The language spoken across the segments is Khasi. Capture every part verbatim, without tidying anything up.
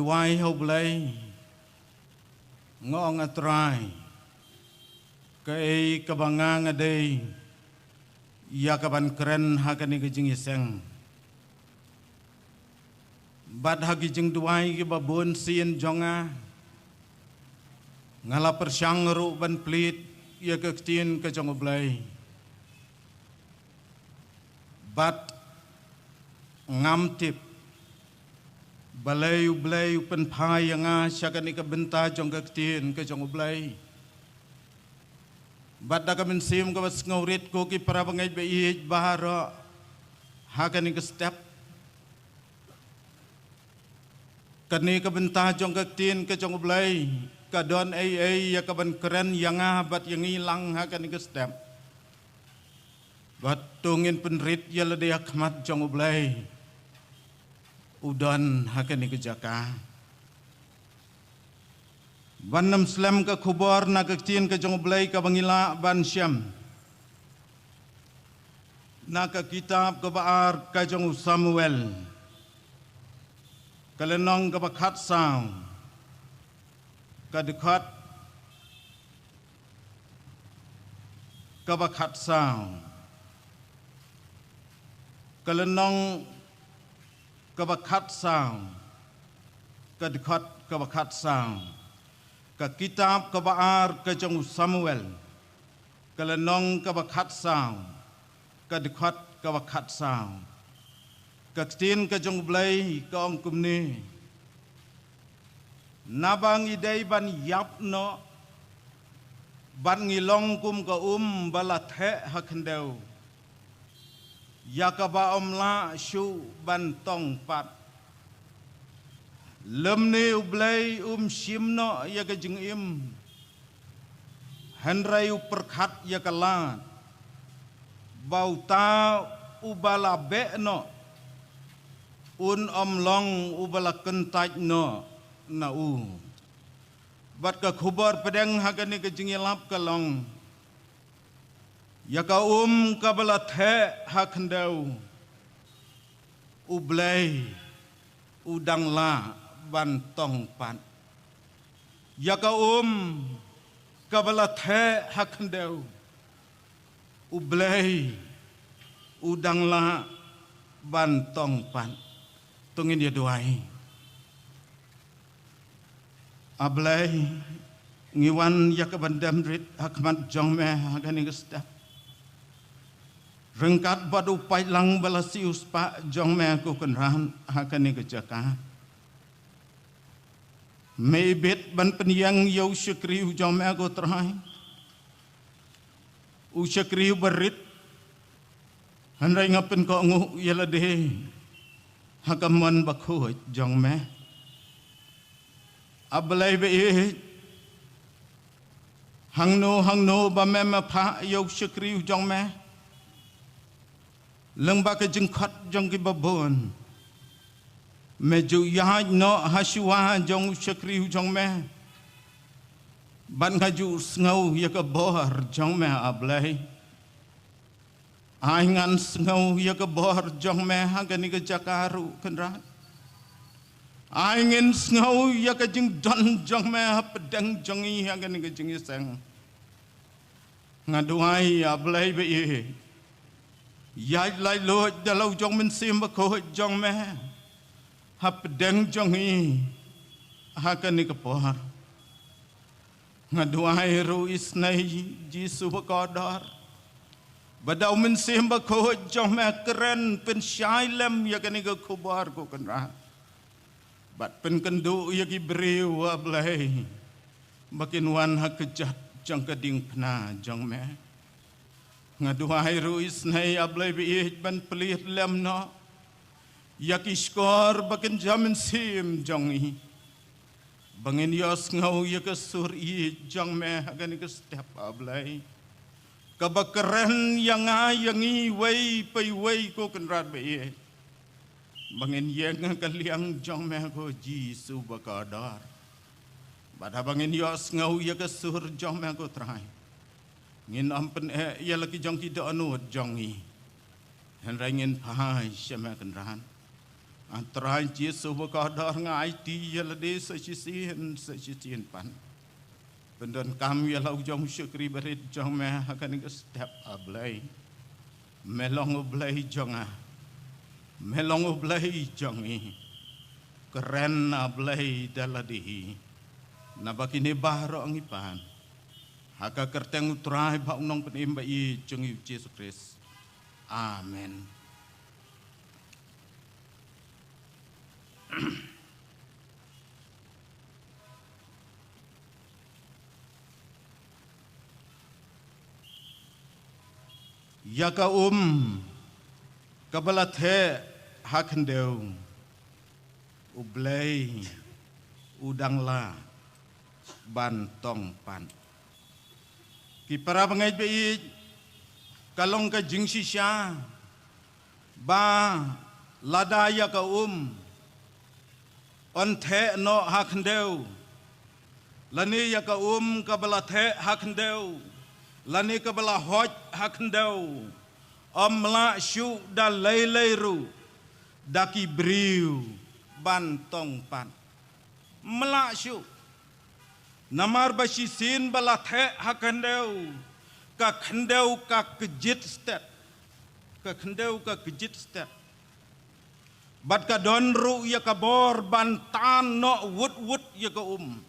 Duwai ha U Blei. Nga ong, A Trai, kaei kaba nga nga dei ïa kaban kren ha kane ka jingïaseng? Bad ha ki jingduwai kiba bun sien jong nga, nga la pyrshang ruh ban plie ïa ka ktien ka jong U Blei. Bad ngam tip balei U Blei u pynphai ïa nga sha kane ka bynta jong ka ktien ka jong U Blei. Bad da ka mynsiem kaba sngewrit, ko ki para bangeit ba ïeit baroh, ha kane ka step, kane ka bynta jong ka ktien ka jong U Blei ka don ei ei ïa kaban kren ïa nga bad ïa ngi lang ha kane ka step. Bad to ngin pynrit ïa lade ha khmat jong U Blei u don ha kane ka jaka. Ban nym slem ka khubor na ka ktien ka jong U Blei kaba ngi lah ban shem na ka kitab kaba ar ka jong u Samuel, ka lynnong kaba khatsaw, ka dkhot kaba khatsaw, ka lynnong kaba khatsaw, ka dkhot kaba khatsaw, ka kitab kaba ar ka jong u Samuel, ka lynnong kaba khatsaw, ka dkhot kaba khatsaw. Ka ktien ka jong U Blei ka ong kumne: Naba ngi dei ban ïap noh bad ngi long kum ka um ba la theh ha khyndew, ïa kaba ym lah shuh ban tong pat. Lymne U Blei um shim noh ïa ka jingim, hynrei u pyrkhat ïa ka lad, ba uta uba la beh noh un ym long uba la kyntait noh na u. Bad ka khubor pdeng ha kane ka jingïalap ka long, ïa ka um kaba la theh ha khyndew, U Blei u dang lah ban tong pat. Ïa ka um kaba la theh ha khyndew, U Blei u dang lah ban tong pat. To ngin ïa duwai. A Blei, ngi wan ïa kaban dem rit ha khmat jong me ha kane ka step, ryngkat bad u paidlang ba la siewspah jong me, ko Kynrad, ha kane ka jaka. Me ibit ban pynïeng ïa u shakri u jong me, ko Trai, u shakri uba rit. Hynrei nga pynkohnguh ïa lade ha ka mon bakhuid jong me. A Blei ba ïeit, hangno hangno ba me, me phah ïa u shakri u jong me, lyngba ka jingkhot jong kiba bun, me ju ïaid noh ha shuwa jong u shakri u jong me, bad nga ju sngew ïa ka bor jong me, A Blei. Ai ngan sngew ïa ka bor jong me ha kane ka jaka ruh, Kynrad. Ai ngin sngew ïa ka jingdon jong me hapdeng jong ngi ha kane ka jingïaseng. Nga duwai, A Blei ba ïeit, ïaid laitluid da la u jong Mynsiem Bakhuid jong me hapdeng jong ngi ha kane ka por. Nga duwai ruh, isynei Jisu bakordor, ba da u Mynsiem Bakhuid jong me kren pynshai lem ïa kane ka khubor, ko Kynrad, bad pynkynduh ïa ki briew, A Blei, ba kin wan ha kjat jong ka diengphna jong me. Nga duwai ruh, isynei, A Blei ba ïeit, ban plie lem noh ïa ki shkor ba kynja mynsiem jong ngi, ba ngin ïohsngew ïa ka sur ïeit jong me ha kane ka step, A Blei, kaba kren ïa nga ïa ngi iwei pa iwei, ko Kynrad ba ïeit, ba ngin ïeng ha ka liang jong me, ko Jisu bakordor. Bad haba ngin ïohsngew ïa ka sur jong me, ko Trai, ngin ym pyneh ïa la ki jong ki dohnud jong ngi, hynrei ngin phai sha me, Kynrad. A Trai Jisu ba kordor, nga aiti ïa lade sa shisien, sa shisien pat. Pyndonkam ïa la u jong u shakri barit jong me ha kane ka step, A Blei. Me long U Blei jong nga. Me long U Blei jong ngi. Kren, A Blei, da lade hi. Naba kine baroh ngi pan ha ka kyrteng U Trai bad U Nongpynim ba ïeit jong ngi U Jisu Khrist. Amen. Ïa ka um kaba la theh ha khyndew, U Blei u dang lah ban tong pat. Ki para bangeit ba ïeit, ka long ka jingshisha ba lada ïa ka um yn theh noh ha khyndew, lane ïa ka um kaba la theh ha khyndew, lane kaba la hoit ha khyndew, ym lah shuh da lei lei ruh da ki briew ban tong pat. Ym lah shuh. Namar ba shisien ba la theh ha khyndew, ka khyndew ka kjit stet. Ka khyndew ka kjit stet. Bad ka don ruh ïa ka bor ban tan noh wut wut ïa ka um,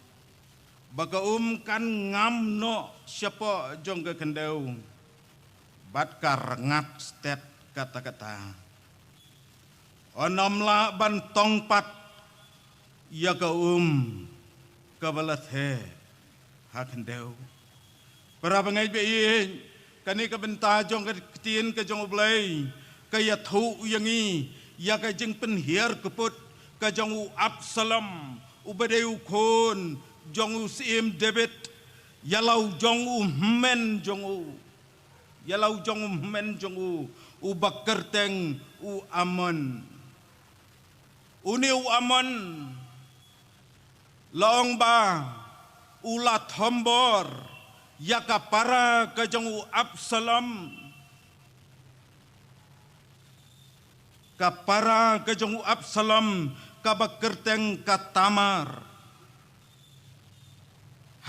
ba ka um kan ngam noh shapoh jong ka khyndew, bad ka rngat stet katta katta. Yn ym lah ban tong pat ïa ka um kaba la theh ha khyndew. Para bangeit ba ïeit, kane ka bynta jong ka ktien ka jong U Blei ka ïathuh ïa ngi ïa ka jingpynhiar kyput ka jong u Absalom, uba dei u khun jong u Syiem David, ïa la u jong u hynmen jong u. Ïa la u jong u hynmen jong u, uba kyrteng u Amnon. Une u Amnon, la ong ba u la thombor ïa ka para ka jong u Absalom. Ka para ka jong u Absalom, kaba kyrteng ka Tamar.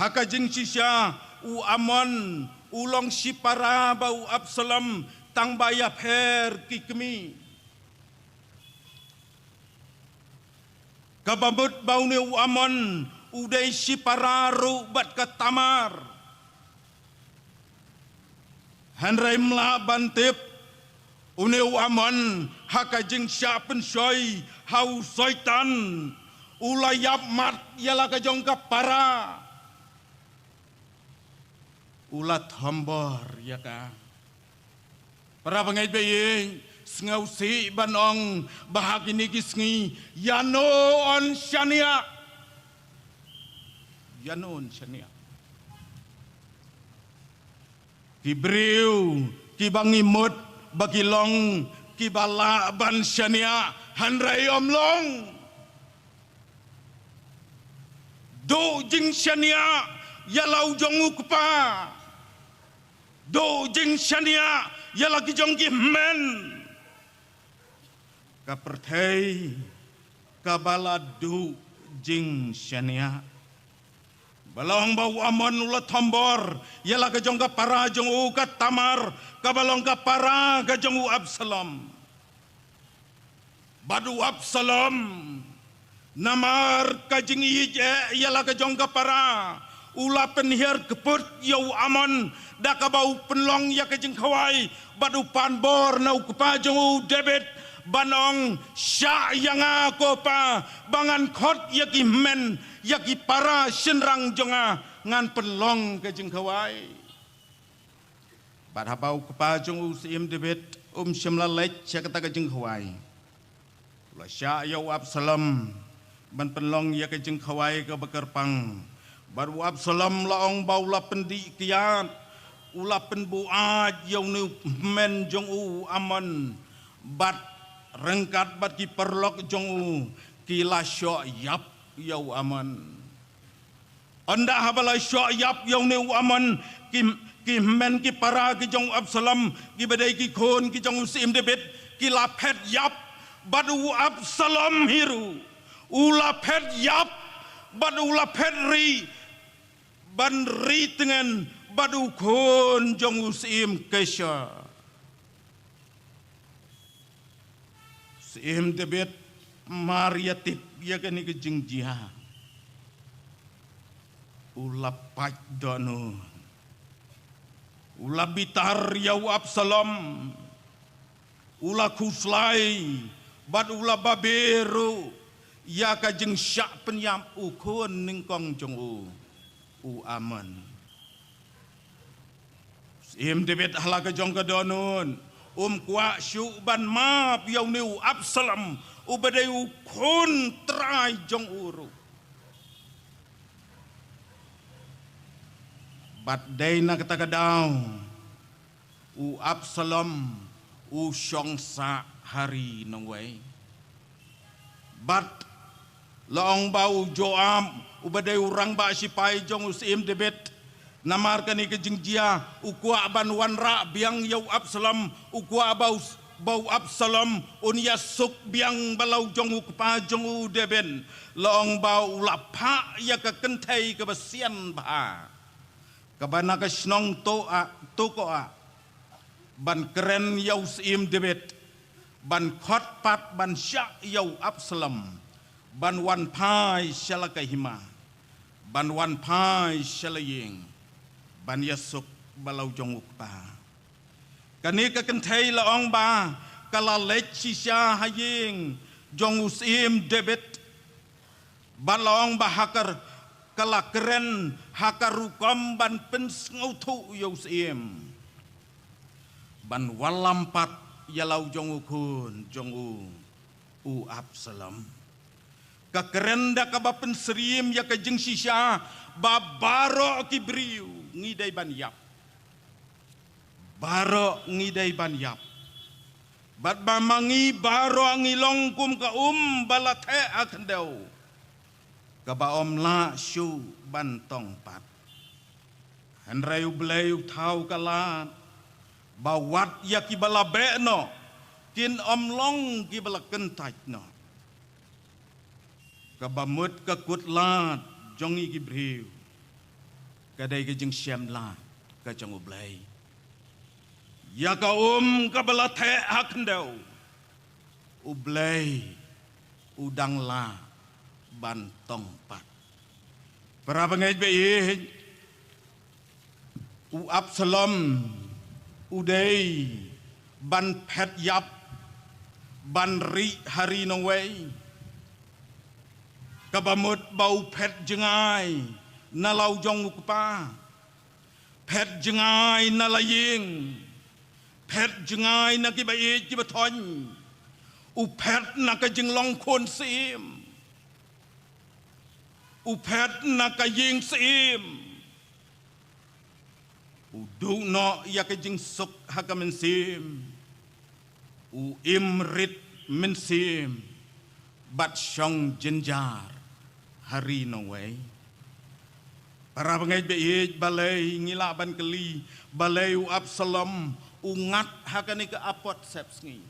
Ha ka jingshisha, u Amnon u long shipara bad u Absalom tang ba ïapher ki kmie. Kaba mut ba une u Amnon u dei shipara ruh bad ka Tamar. Hynrei ym lah ban tip, une u Amnon ha ka jingshah pynshoi ha u Soitan, u la ïap mat ïa la ka jong ka para. U la thombor ïa ka. Para bangeit ba ïeit, sngewsih ban ong ba ha kine ki sngi, ïano yn shaniah? Ïano yn shaniah? Ki briew kiba ngi mut ba ki long kiba lah ban shaniah, hynrei ym long. Duh jingshaniah ïa la u jong u kpa. Duh jingshaniah ïa la ki jong ki hynmen. Ka pyrthei kaba la duh jingshaniah. Ba long ba u Amnon u la thombor ïa la ka jong ka para jong u ka Tamar, kaba long ka para ka jong u Absalom. Bad u Absalom, namar ka jingïeit eh ïa la ka jong ka para, u la pynhiar kyput ïa u Amnon da kaba u pynlong ïa ka jingkhawai, bad u pan bor na u kpa jong u David, ban ong, shah ïa nga ko pa, ba ngan khot ïa ki hynmen, ïa ki para shynrang jong nga, ngan pynlong ka jingkhawai. Bad haba u kpa jong u Syiem David um shym la leit sha kata ka jingkhawai, u la shah ïa u Absalom ban pynlong ïa ka jingkhawai kaba kyrpang. Bad u Absalom la ong ba u la pyndih kiad, u la pynbuaid ïa une u hynmen jong u u Amnon, bad ryngkat bad ki paralok jong u ki la shoh ïap ïa u Amnon. Ynda haba la shoh ïap ïa une u Amnon, ki, ki hynmen ki para ki jong u Absalom, kiba dei ki khun ki jong u Syiem David, ki la phet ïap. bad u Absalom hi ruh u la phet ïap bad u la phet rieh ban rieh tngen bad u khun jong u syiem Akis. Syiem David mar ïa tip ïa kane ka jingjia, u la pait dohnud, u la bitar ïa u Absalom, u la khuslai bad u la babe ruh ïa ka jingshah pynïap u khun nyngkong jong u, u Amnon. Syiem David ha la ka jong ka dohnud um kwah shuh ban map ïa une u Absalom uba dei u khun trai jong u ruh. Bad dei na kata ka daw u Absalom u shong sah ha ri nongwei. Bad la ong ba u Joab uba dei u rangbah sipai jong u syiem David, namar kane ka jingjia u kwah ban wanrah biang ïa u Absalom, u kwah ba u, ba u Absalom un ïasuk biang bad la u jong u kpa jong u David. La ong ba u la phah ïa ka kynthei kaba sian bha, kaba na ka shnong Tekoa, Tekoa, ban kren ïa u syiem David, ban khot pat ban shah ïa u Absalom, ban wan phai sha la ka hima, ban wan phai sha la ïing, ban ïasuk bad la u jong u kpa. Kane ka kynthei la ong ba ka la leit shisha ha ïing jong u syiem David, bad la ong ba ha ka, ka la kren ha ka rukom ban pynsngewthuh ïa u syiem ban wallam pat ïa la u jong u khun jong u, u Absalom. Ka kren da kaba pynsyriem ïa ka jingshisha ba baroh ki briew ngi dei ban ïap. Baroh ngi dei ban ïap. Bad ba ma ngi baroh ngi long kum ka um ba la theh ha khyndew, kaba ym lah shuh ban tong pat. Hynrei U Blei u thaw ka lad ba wat ïa kiba la beh noh kin ym long kiba la kyntait noh. Kaba mut ka kut lad jong ngi ki briew ka dei ka jingshem lad ka jong U Blei. Ïa ka um kaba la theh ha khyndew, U Blei u dang lah ban tong pat. Para bangeit ba ïeit, u Absalom u dei ban phet ïap, ban rieh ha ri nongwei. Kaba mut ba u phet jngai na la u jong u kpa, phet jngai na la ïing, phet jngai na kiba ïeit kiba thoiñ. U phet na ka jinglong khun syiem, u phet na ka ïing syiem. U duh noh ïa ka jingsuk ha ka mynsiem, u im rit mynsiem bad shong jynjar ha ri nongwei. Para bangeit ba ïeit, balei ngi lah ban kylli, balei u Absalom u ngat ha kane ka apot sepsngi?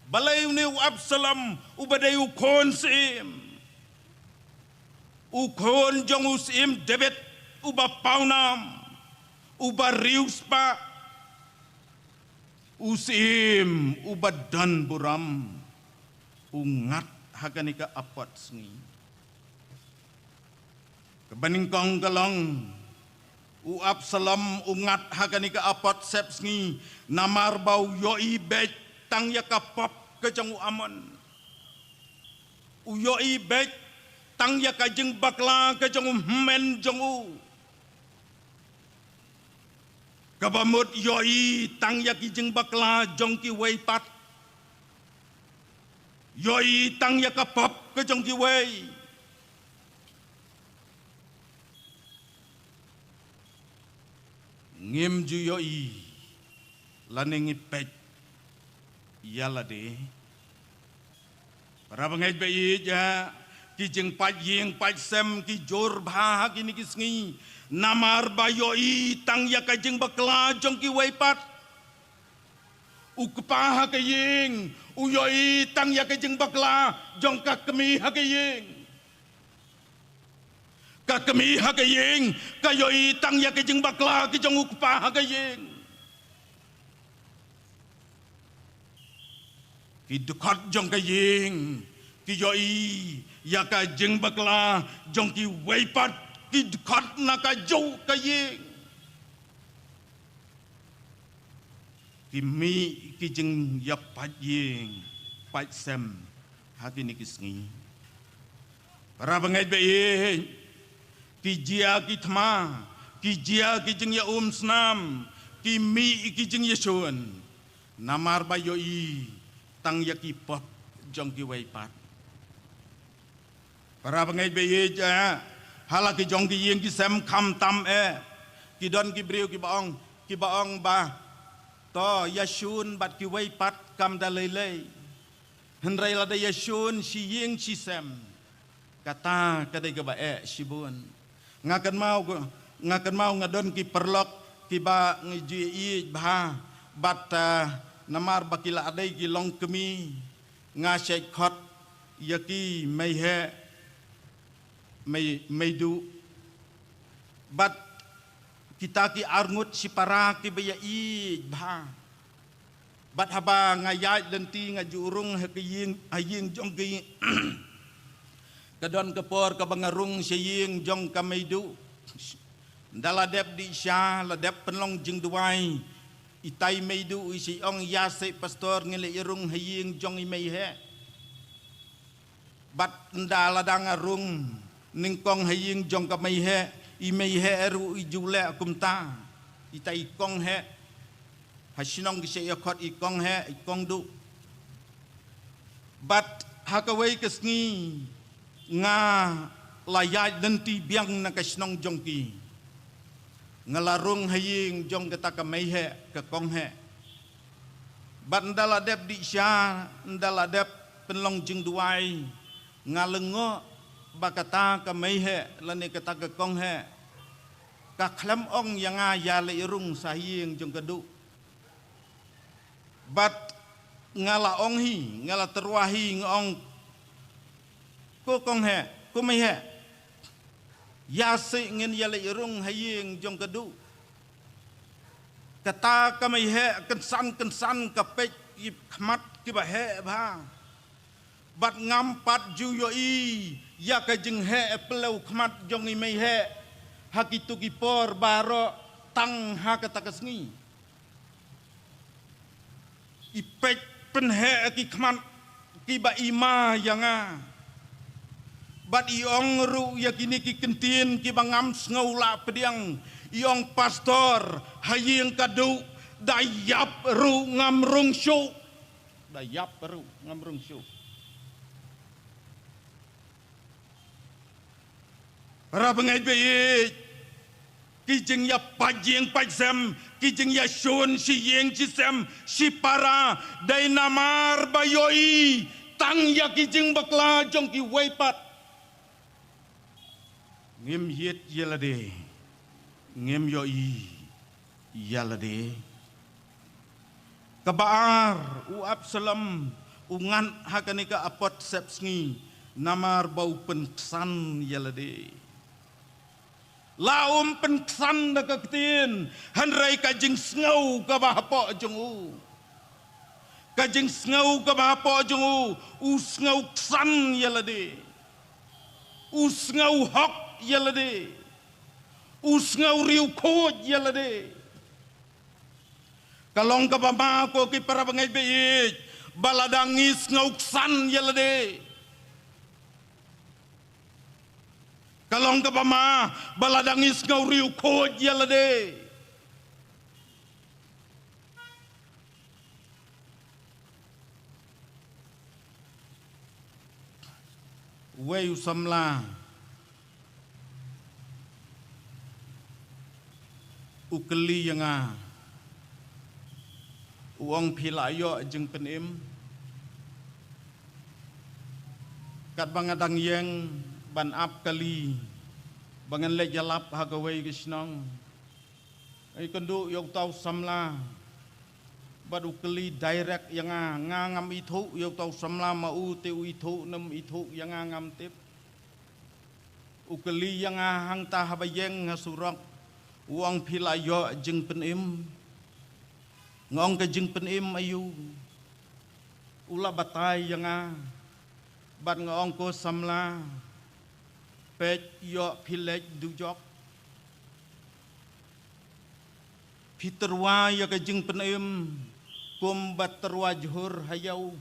Balei une u Absalom uba dei u khun syiem, u khun jong u syiem David uba pawnam, uba riewspah, u syiem uba don burom, u ngat ha kane ka apot sngi? Kaba nyngkong ka long, u Absalom u ngat ha kane ka apot sepsngi namar ba u ïohi beit tang ïa ka pop ka jong u Amnon. U ïohi beit tang ïa ka jingbakla ka jong u hynmen jong u. Kaba mut ïohi tang ïa ki jingbakla jong kiwei pat. Ïohi tang ïa ka pop ka jong kiwei. Ngim ju ïohi lane ngi peit ïa lade. Para bangeit ba ïeit, ki jingpait ïing pait sem ki jur bha ha kine ki sngi namar ba ïohi tang ïa ka jingbakla jong kiwei pat. U kpa ha ka ïing u ïohi tang ïa ka jingbakla jong ka kmie ha ka ïing. Ka kmie ha ka ïing ka ïohi tang ïa ka jingbakla ki jong u kpa ha ka ïing. Ki dkhot jong ka ïing ki ïohi ïa ka jingbakla jong kiwei pat ki dkhot na kajuh ka ïing. Ki mih ki jingïapait ïing pait sem ha kine ki sngi. Para bangeit ba ïeit, ki jia ki thma, ki jia ki jingïaumsnam, ki mih ki jingïashun. Namar ba ïohi tang ïa ki pop jong kiwei pat. Para bangeit ba ïeit, eh, ha la ki jong ki ïing ki sem kham tam eh. Ki don ki briew kiba ong, kiba ong ba to ïashun bad kiwei pat kam da lei lei. Hynrei lada ïashun shi ïing shi sem, kata ka dei kaba eh shibun. Nga kynmaw, nga kynmaw nga don ki paralok kiba ngi ju ïeit bha bad, eh, namar ba ki la dei ki longkmie, nga shait khot ïa ki mei heh, mei, mei duh. Bad kita ki arngut shipara kiba ïa ïeit bha. Bad haba nga ïaid lynti nga ju rung ha ka ïing, ha ïing jong ki. Ka don ka por kaba nga rung sha ïing jong ka mei duh. Nda la dep dih sha, la dep pynlong jingduwai, itai mei duh i sa ong, ïa seh pastor, ngi la ïa rung ha ïing jong i mei heh. Bad nda la dang rung nyngkong ha ïing jong ka mei heh, i mei heh ruh i ju leh kumta. Itai i kong heh. Ha shnong ki sa ïa khot i kong heh, i kong duh. Bad ha kawei ka sngi nga la ïaid lynti biang na ka shnong jong ki. Nga la rung ha ïing jong kata ka mei heh, ka kong heh. Bad nda la dep dih sha, nda la dep pynlong jingduwai, nga lyngngoh ba kata ka mei heh lane kata ka kong heh ka khlem ong ïa nga ïa leit rung sha ïing jong ka duh. Bad nga la ong hi, nga la tyrwa hi, nga ong, ko kong heh, ko mei heh, ïa seh ngin ïa leit rung ha ïing jong ka duh. Kata ka mei heh kynsan kynsan ka peit ki khmat kiba heh bha. Bad ngam pat ju ïohi ïa ka jingheh pyllew khmat jong i mei heh ha kito ki por baroh, tang ha kata ka sngi. I peit pynheh ki khmat kiba i ma ïa nga. Bad i ong ruh ïa kine ki ktien kiba ngam sngew lah pdiang. I ong, pastor, ha ïing ka duh, da ïap ruh ngam rung shuh. Da ïap ruh ngam rung shuh. Para bangeit ba ïeit, ki jingïapait ïing pait sem, ki jingïashun shi ïing shi sem, shipara, dei namar ba ïohi tang ïa ki jingbakla jong kiwei pat. Ngim ïeit ïa lade, ngim ïohi ïa lade. Kaba ar, u Absalom u ngat ha kane ka apot sepsngi namar ba u pynksan ïa lade. La um pynksan da ka ktien, hynrei ka jingsngew kaba hapoh jong u. Ka jingsngew kaba hapoh jong u, u sngew ksan ïa lade. U sngew hok ïa lade. U sngew riewkhuid ïa lade. Ka long kaba ma ko ki para bangeit ba ïeit, ba la dang ngi sngew ksan ïa lade. Ka long kaba ma, ba la dang ngi sngew riewkhuid ïa lade. Uwei u samla u kylli ïa nga, u ong, phi la ïoh jingpynim? Katba nga dang ïeng ban ap kali ba ngan leit ïalap ha kawei ka shnong, nga ïakynduh ïa uta u samla. Bad u kylli direct ïa nga, nga ngam ithuh ïa uta u samla, ma u te u ithuh ne em ithuh ïa nga ngam tip. U kylli ïa nga hangta haba ïeng ha surok, u ong phi la ïoh jingpynim. Nga ong ka jingpynim aïu? U la batai ïa nga. Bad nga ong ko samla, peit ïoh phi leit dujok. Phi tyrwa ïa ka jingpynim kumba tyrwa jhur ha ïew.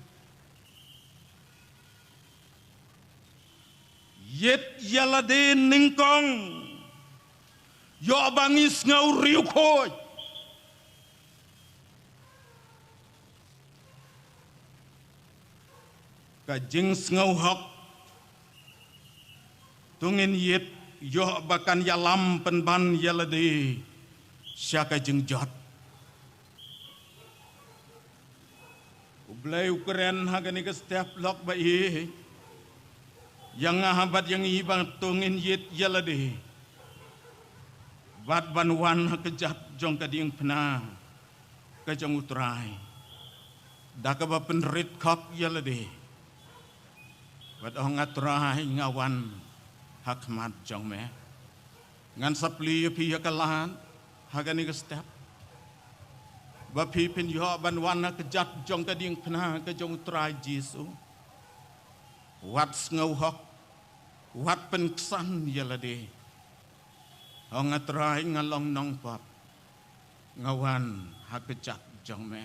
Ïit ïa lade nyngkong, ïoh ba ngi sngew riewkhuid. Ka jingsngewhok, to ngin ïit, ïoh ba kan ïalam pynban ïa lade sha ka jingjot. U Blei u kren ha kane ka step lok ba ïeit ïa nga bad ïa ngi ba to ngin ïit ïa lade bad ban wan ha ka jait jong ka diengphna ka jong U Trai da kaba pynrit khop ïa lade. Bad ong, A Trai, nga wan ha khmat jong me. Ngan sa plie ïa phi ïa ka lad ha kane ka step ba phi pynïoh ban wan ha ka jait jong ka diengphna ka jong U Trai Jisu. Wat sngewhok, wat pynksan ïa lade. Ong, A Trai, nga long nongpop, nga wan ha ka jait jong me.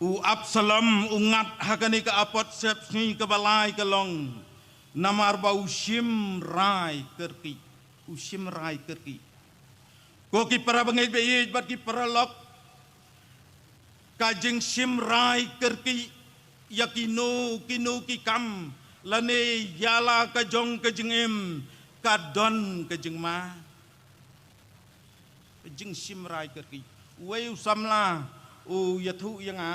U Absalom u ngat ha kane ka apot sepsngi kaba lai ka long namar ba u shim rai kyrkieh. U shim rai kyrkieh. Ko ki para bangeit ba ïeit bad ki paralok, ka jingshim rai kyrkieh ïa kino kino ki kam lane ïa la ka jong ka jingim ka don ka jingma. Jingshim rai kyrkieh. Uwei u samla u ïathuh ïa nga,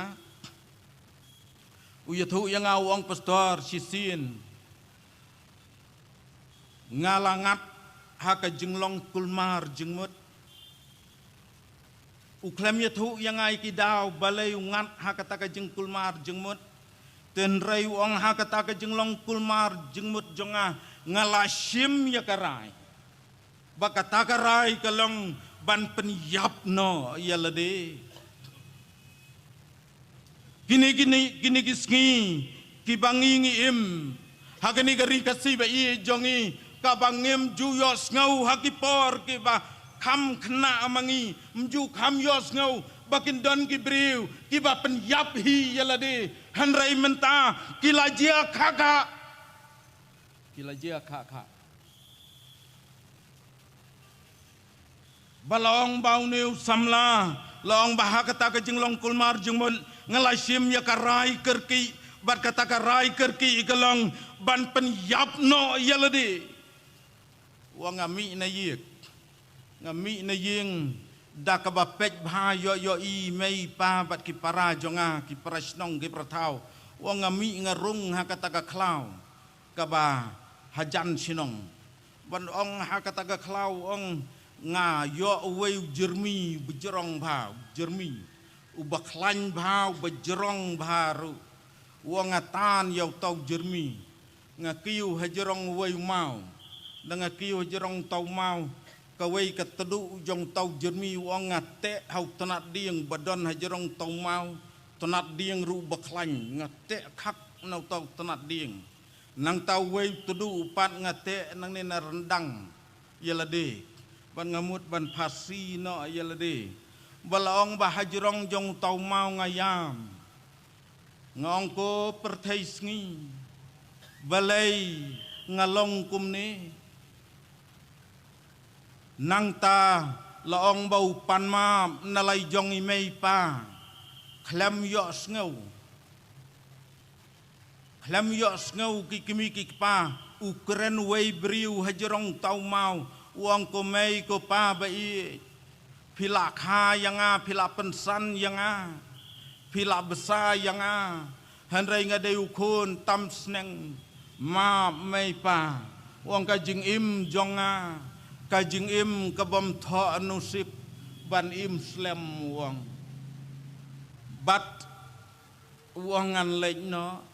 u ïathuh ïa nga, u ong, Pastor, shisien nga la ngat ha ka jinglong kulmar jingmut. U khlem ïathuh ïa nga ïa ki daw balei u ngat ha kata ka jingkulmar jingmut. Hynrei u ong, ha kata ka jinglong kulmar jingmut jong nga, nga la shim ïa ka rai ba kata ka rai ka long ban pynïap noh ïa lade. Kine, kine, kine ki sngi kiba ngi, ngi im ha kane ka ri Khasi ba ïeit jong ngi, kaba ngim ju ïohsngew ha ki por kiba kham khynnah ma ngi, ym ju kham ïohsngew ba kin don ki briew kiba pynïap hi ïa lade. Hynrei mynta ki la jia khakha. Ki la jia khakha. Ba la ong ba une u samla, la ong ba ha kata ka jinglong kulmar jingmut nga la shim ïa ka rai kyrkieh, bad kata ka rai kyrkieh ka long ban pynïap noh ïa lade. Wa nga mih na ïing, nga mih na ïing da kaba peit bha ïoh ïohi mei pa bad ki para jong nga, ki para shnong, ki para thaw. Wa nga mih nga rung ha kata ka khlaw kaba hajan shnong. Ban ong ha kata ka khlaw, ong, nga ïoh uwei u jyrmi bajrong bha, u jyrmi uba khlaiñ bha, uba jrong bha ruh. Wa nga tan ïa uta u jyrmi, nga kiew hajrong uwei u maw, da nga kiew hajrong uta u maw, kawei ka tduh jong uta u jyrmi, ong, nga teh ha u tnat dieng ba don hajrong uta u maw, tnat dieng ruh ba khlaiñ, nga teh khak na uta u tnat dieng. Nangta uwei u tduh pat nga teh nangne na ryndang ïa lade, ban nga mut ban phasi noh ïa lade. Ba la ong ba hajrong jong uta u maw nga ïam. Nga ong, ko pyrthei sngi, balei nga long kumne? Nangta la ong ba u pan map na la i jong i mei pa, khlem ïohsngew. Khlem ïohsngew ki kmie ki kpa, u kren uwei briew hajrong uta u maw, u ong, ko mei ko pa ba ïeit, phi la kha ïa nga, phi la pynsan ïa nga, phi la bsa ïa nga, hynrei nga dei u khun tam sneng. Map mei pa, u ong, ka jingim jong nga Ka jingim ka bym thoh nusip ban im slem, u ong. Bad u ong, ngan leit noh.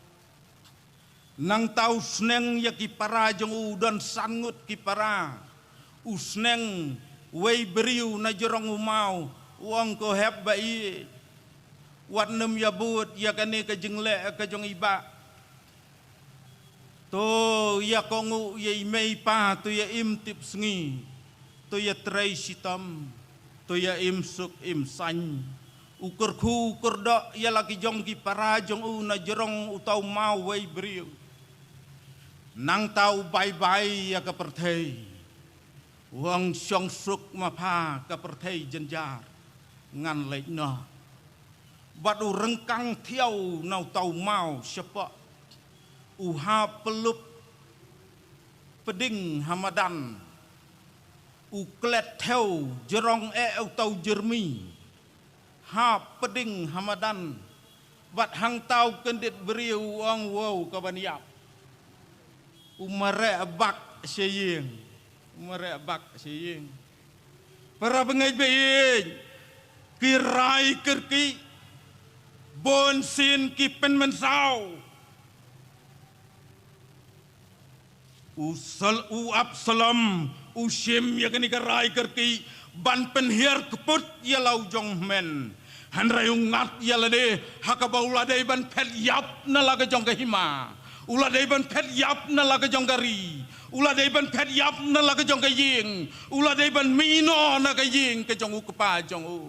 Nangta u sneng ïa ki para jong u, don san ngut ki para. U sneng wei briew na jrong u maw, u ong, ko hep baieit, wat nym ïa bud ïa kane ka jingleh ka jong i bah. To ïa kohnguh ïa i mei i pa, to ïa im tipsngi, to ïa trei shitom, to ïa im suk im saiñ. U kyrkhu u kyrdoh ïa la ki jong ki para jong u na jrong uta u maw wei briew. Nangta u bye bye ïa ka pyrthei. U ong, shong suk ma pha, ka pyrthei jynjar, ngan leit noh. Bad u ryngkang thiaw na uta u maw shapoh. U hap pyllup pding ha madan. U klet thew jrong eh uta u jyrmi. Hap pding ha madan. Bad hangta u kyndit briew u ong, wow, ka ban ïap. U mareh bak sha ïing. U mareh bak sha ïing. Para bangeit baieit, ki rai kyrkieh, bun sien ki pynmynsaw. U Sal-, u Absalom u shim ïa kane ka rai kyrkieh ban pynhiar kput ïa la u jong hynmen. Hynrei u ngat ïa lade ha kaba u la dei ban phet ïap na la ka jong ka hima. U la dei ban phet ïap na la ka jong ka ri. U la dei ban phet ïap na la ka jong ka ïing. U la dei ban mih noh na ka ïing ka jong u kpa jong u.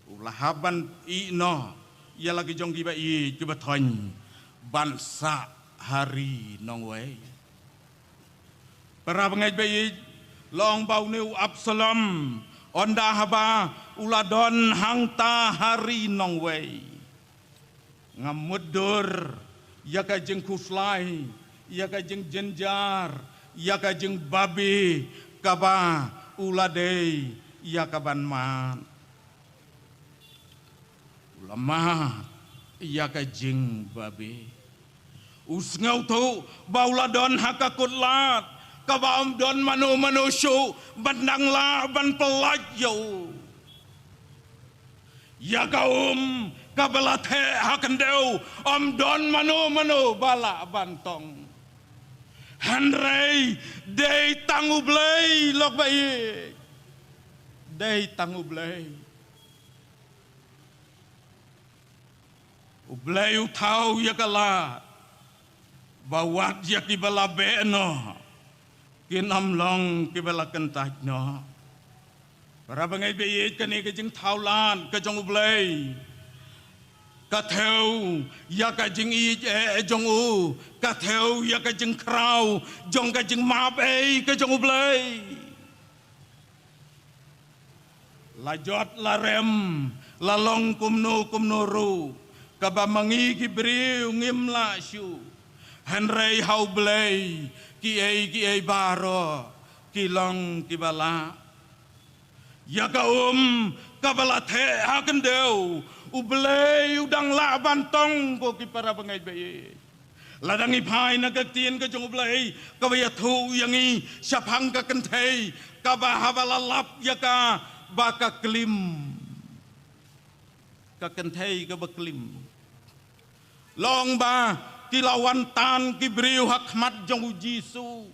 U la hap ban ïeh noh ïa la ki jong ki baieit kiba thoiñ ban sah ha ri nongwei. Para bangeit baieit, la ong ba une u Absalom, ynda haba u la don hangta ha ri nongwei, nga mutdur ïa ka jingkhuslai, ïa ka jingjynjar, ïa ka jingbabe kaba u la dei ïa ka ban mad. U la mad ïa ka jingbabe. U sngewthuh ba u la don ha ka kut lad kaba ym don mano mano shuh ban dang lah ban pyllait ïa u. Ïa ka um kaba la theh ha khyndew ym don mano mano ba lah ban tong. Hynrei dei tang U Blei, lok baieit. Dei tang U Blei. U Blei u thaw ïa ka lad ba wat ïa kiba la beh noh kin ym long kiba la kyntait noh. Para bangeit baieit, kane ka jingthaw lad ka jong U Blei ka thew ïa ka jingïeit eh jong u, ka thew ïa ka jingkhraw jong ka jingmap eh ka jong U Blei. La jot la rem, la long kumno kumno ruh, kaba ma ngi ki briew ngim lah shuh. Hynrei ha U Blei kiei kiei baroh ki long kiba lah. Ïa ka um kaba la theh ha khyndew, U Blei u dang lah ban tong, ko ki para bangeit baieit. Lada ngi phai na ka ktien ka jong U Blei kaba ïathuh ïa ngi shaphang ka kynthei kaba haba la lap ïa ka ba ka klim. Ka kynthei kaba klim. La ong ba ki la wan tan ki briew ha khmat jong U Jisu.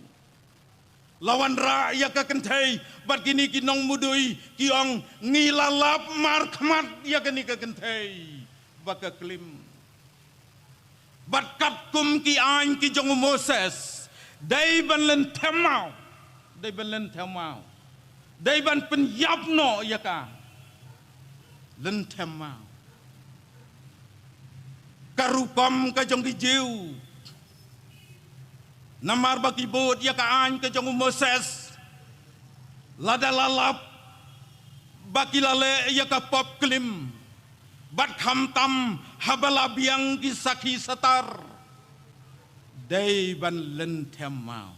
La wanrah ïa ka kynthei bad kine ki nongmudui ki ong, ngi la lap markhmat ïa kane ka kynthei ba ka klim. Bad katkum ki aiñ ki jong u Moses, dei ban lynthem maw, dei ban lynthem maw, dei ban pynïap noh ïa ka. Lynthem maw. Ka rukom ka jong ki Jiw. Namar ba ki bud ïa ka aiñ ka jong u Moses. Lada la lap ba ki la leh ïa ka pop klim. Bad khamtam haba la biang ki sakhi satar. Dei ban lynthem maw.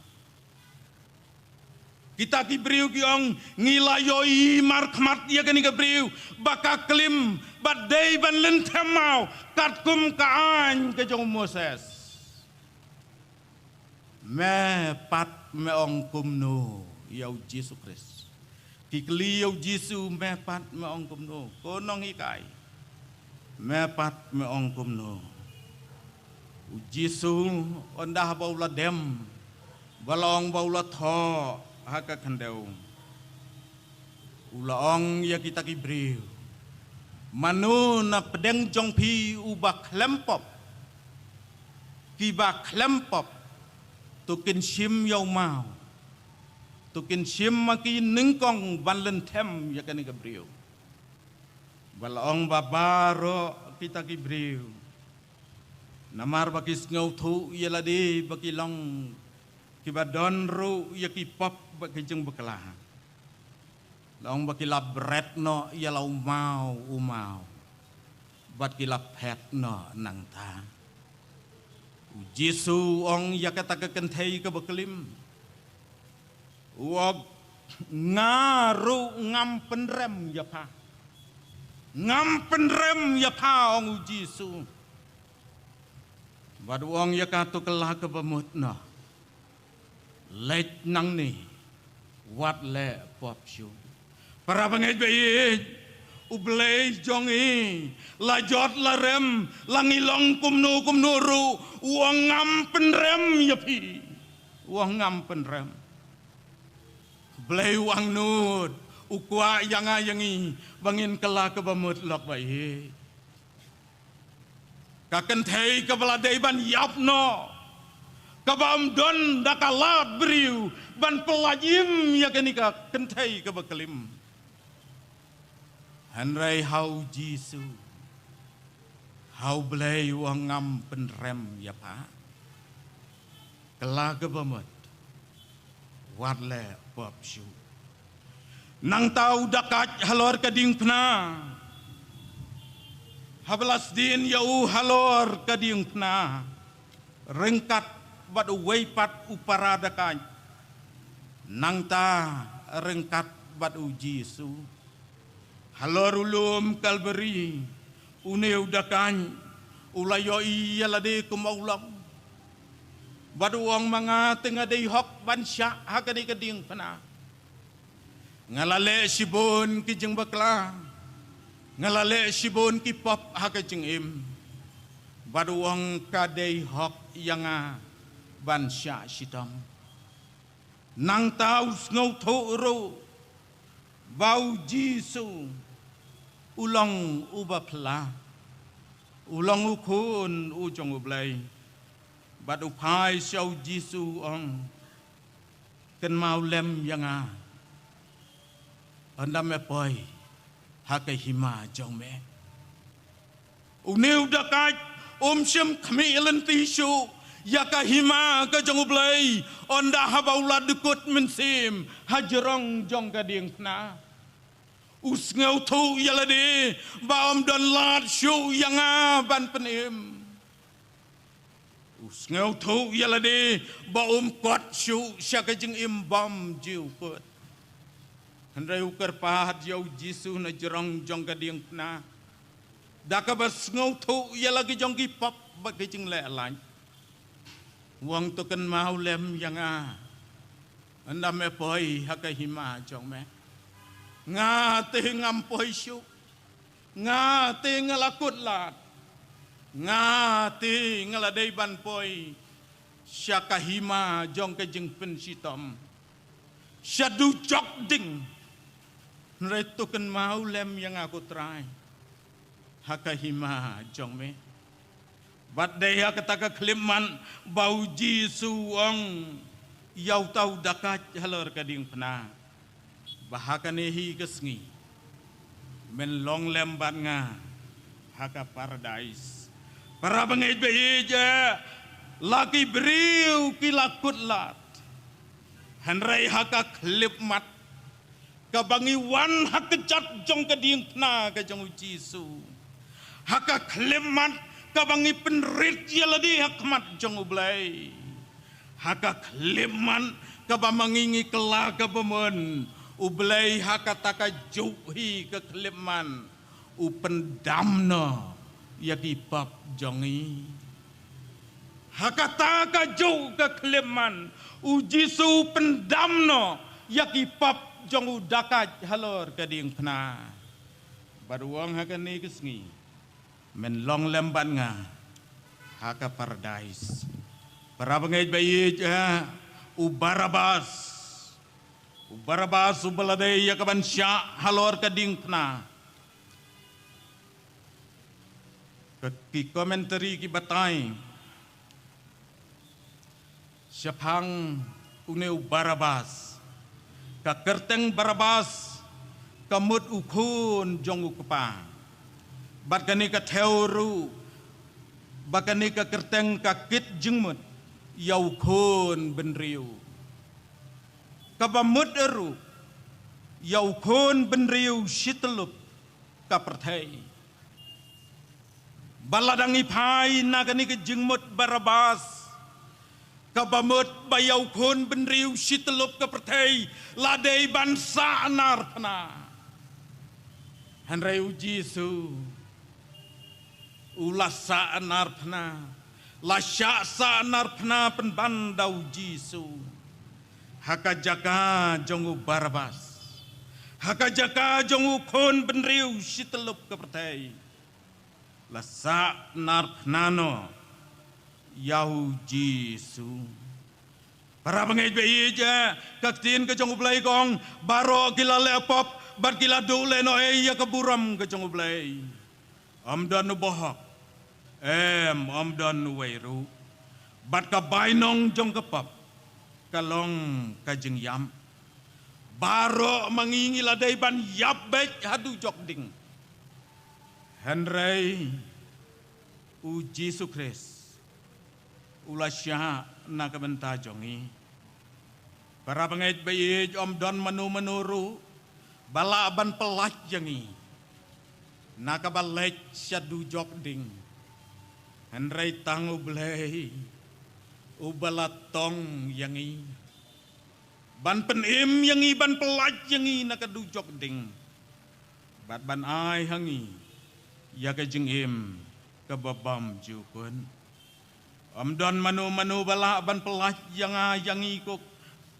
Kita ki briew ki ong, ngi la ïohi markhmat ïa kane ka briew ba ka klim, bad dei ban lynthem maw katkum ka aiñ ka jong u Moses. Me pat me ong kumno ïa u Jisu Khrist. Ki kylli ïa u Jisu, me pat me ong kumno, ko nonghikai? Me pat me ong kumno? U Jisu, ynda haba u la dem, ba la ong ba u la thoh ha ka khyndew, u la ong ïa kita ki briew, mano na pdeng jong phi uba khlem pop? Kiba khlem pop, to kin shim ïa u maw, to kin shim ma ki nyngkong ban lynthem ïa kane ka briew. Ba la ong ba baroh kita ki briew, namar ba ki sngewthuh ïa lade ba ki long kiba don ruh ïa ki pop bad ki jingbakla, la ong ba ki la bret noh ïa la u maw u maw, bad ki la phet noh nangta. U Jisu u ong ïa kata ka kynthei kaba klim, u ong, nga ruh ngam pynrem ïa pha. Ngam pynrem ïa pha, ong u Jisu. Bad u ong ïa ka, to kylla kaba mut noh, leit nangne, wat leh pop shuh. Para bangeit ba ïeit, U Blei jong ngi, la jot la rem, la ngi long kumno kumno ruh, u ong ngam pynrem ïa phi. U ong ngam pynrem. Blei u angnud, u kwah ïa nga ïa ngi ba ngin kylla kaba mut lok ba ïeit. Ka kynthei kaba la dei ban ïap noh, kaba ym don da ka lad briew ban pyllait im ïa kane ka kynthei kaba klim. Hynrei ha u Jisu, ha U Blei u ong ngam pynrem ïa pha. Kylla kaba mut, wat leh pop shuh. Nangta u dakait halor ka diengphna, haba la sdien ïa u halor ka diengphna, ryngkat bad uwei pat u para dakait, nangta ryngkat bad u Jisu. Halor u lum Kalbari, une u dakait u la ïohi ïa lade kumba u long, bad u ong, ma nga te nga dei hok ban shah ha kane ka diengphna. Nga la leh shibun ki jingbakla, nga la leh shibun ki pop ha ka jingim. Bad u ong, ka dei hok ïa nga ban shah shitom. Nangta u sngewthuh ruh ba u Jisu u long uba phylla, u long u Khun u jong U Blei. Bad u phai sha u Jisu u ong, kynmaw lem ïa nga ynda me poi ha ka hima jong me. Une u dakait um shym khmih lynti shuh ïa ka hima ka jong U Blei, ynda haba u la dkut mynsiem ha jrong jong ka diengphna. U sngewthuh ïa lade ba ym don lad shuh ïa nga ban pynim. U sngewthuh ïa lade ba um kot shuh sha ka jingim bym ju kut. Hynrei u kyrpad ïa u Jisu na jrong jong ka diengphna, da kaba sngewthuh ïa la ki jong ki pop bad ki jingleh lait. U ong, to kynmaw lem ïa nga ynda me poi ha ka hima jong me. Nga te ngam poi shuh. Nga te nga la kut lad. Nga te nga la dei ban poi sha ka hima jong ka jingpynshitom, sha dujok ding. Hynrei to kynmaw lem ïa nga, ko Trai, ha ka hima jong me. Bad dei ha kata ka khyllipmat ba u Jisu u ong ïa uta u dakait halor ka diengphna, ba ha kane hi ka sngi men long lem bad nga ha ka paradais. Para bangeit ba ïeit, la ki briew ki la kut lad. Hynrei ha ka khyllipmat kaba ngi wan ha kjat jong ka diengphna ka jong u Jisu, ha ka khyllipmat kaba ngi pynrit ïa lade ha khmat jong U Blei, ha ka khyllipmat kaba ma ngi ngi kylla kaba mon, U Blei ha kata kajuh hi ka khyllipmat u pyndam noh ïa ki pop jong ngi. Ha kata kajuh ka khyllipmat u Jisu u pyndam noh ïa ki pop jong u dakait halor ka diengphna. Bad u ong ha kane ka sngi, men long lem bad nga ha ka paradais. Para bangeit ba ïeit, eh, u Barabas. U Barabas uba la dei ïa ka ban shah halor ka diengphna. Ka, ki commentary ki batai shaphang une u Barabas. Ka kyrteng Barabas ka mut u khun jong u kpa. Bad kane ka thew ruh ba kane ka kyrteng ka kit jingmut ïa u khun bynriew. Kaba mut ruh ïa u khun bynriew shityllup ka pyrthei. Ba la dang i phai na kane ka jingmut Barabas, kaba mut ba ïa u khun bynriew shityllup ka pyrthei la dei ban sah narphna. Hynrei u Jisu u la sah narphna, la shah sah narphna pynban da u Jisu. Ha ka jaka jong u Barabas, ha ka jaka jong u khun bynriew shityllup ka pyrthei, la sah narphna noh ïa u Jisu. Para bangeit ba ïeit, eh, ka ktien ka jong u Blei ka ong, baroh ki la leh pop bad ki la duh lehnohei ïa ka burom ka jong u Blei. Ym don u bahok, em, ym don uwei ruh. Bad ka bainong jong ka pop ka long ka jingïap. Baroh ma ngi ngi la dei ban ïap beit ha dujok ding. Hynrei u Jisu Khrist u la shah na ka bynta jong ngi. Para bangeit ba ïeit, ym don mano mano ruh ba lah ban pyllait ïa ngi na kaba leit sha dujok ding. Hynrei tang u Blei uba la tong ïa ngi ban pynim ïa ngi, ban pyllait ïa ngi na ka dujok ding, bad ban ai ha ngi ïa ka jingim kaba bymjukut. Ym don mano mano ba lah ban pyllait ïa nga ïa ngi ko,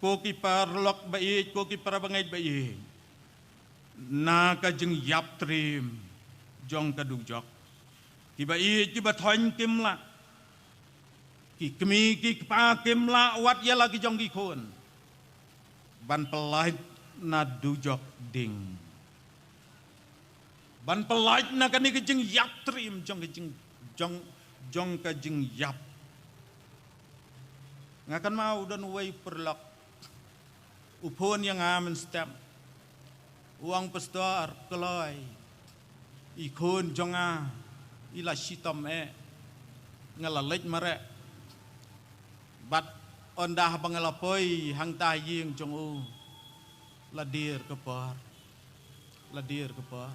ko ki paralok ba ïeit, ko ki para bangeit ba ïeit, na ka jingïap trim jong ka dujok. Kiba ïeit kiba thoiñ kim lah, ki kmie ki kpa kim lah wat ïa la ki jong ki khun ban pyllait na dujok ding, ban pyllait na kane ka jingïap trim jong ka jing, jong, jong ka jingïap. Nga kynmaw u don uwei u paralok u phone ïa nga mynstep. U ong, Pastor, kloi, i khun jong nga i la shitom eh, nga la leit mareh. Bad ynda ba nga la poi hangta ha ïing jong u, la dier ka por, la dier ka por.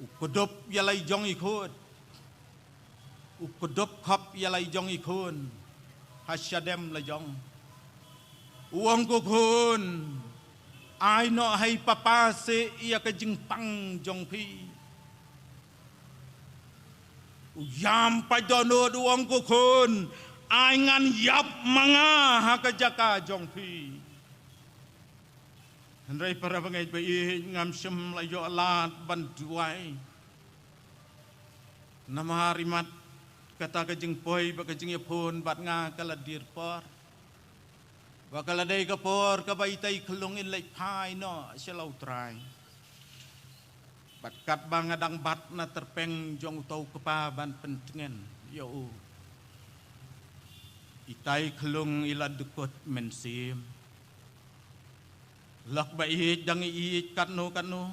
U kdup ïa la i jong i khun, u kdup khop ïa la i jong i khun ha shadem la jong. U ong, ko khun, ai noh ha i papa seh ïa ka jingpang jong phi. U ïam pat dohnud, u ong, ko khun, ai ngan ïap ma nga ha ka jaka jong phi. Hynrei para bangeit ba ïeit, ngam shym la ïoh lad ban duwai. Namar imat kata ka jingpoi bad ka jingïaphone bad nga ka la dier por. Ba ka la dei ka por kaba itai i khyllung in leit phai noh sha la u Trai. Bad katba nga dang bat na tyrpeng jong uto u kpa ban pyntngen ïa u, itai i khyllung i la dkut mynsiem. Lok ba ïeit, dang ïeit katno katno,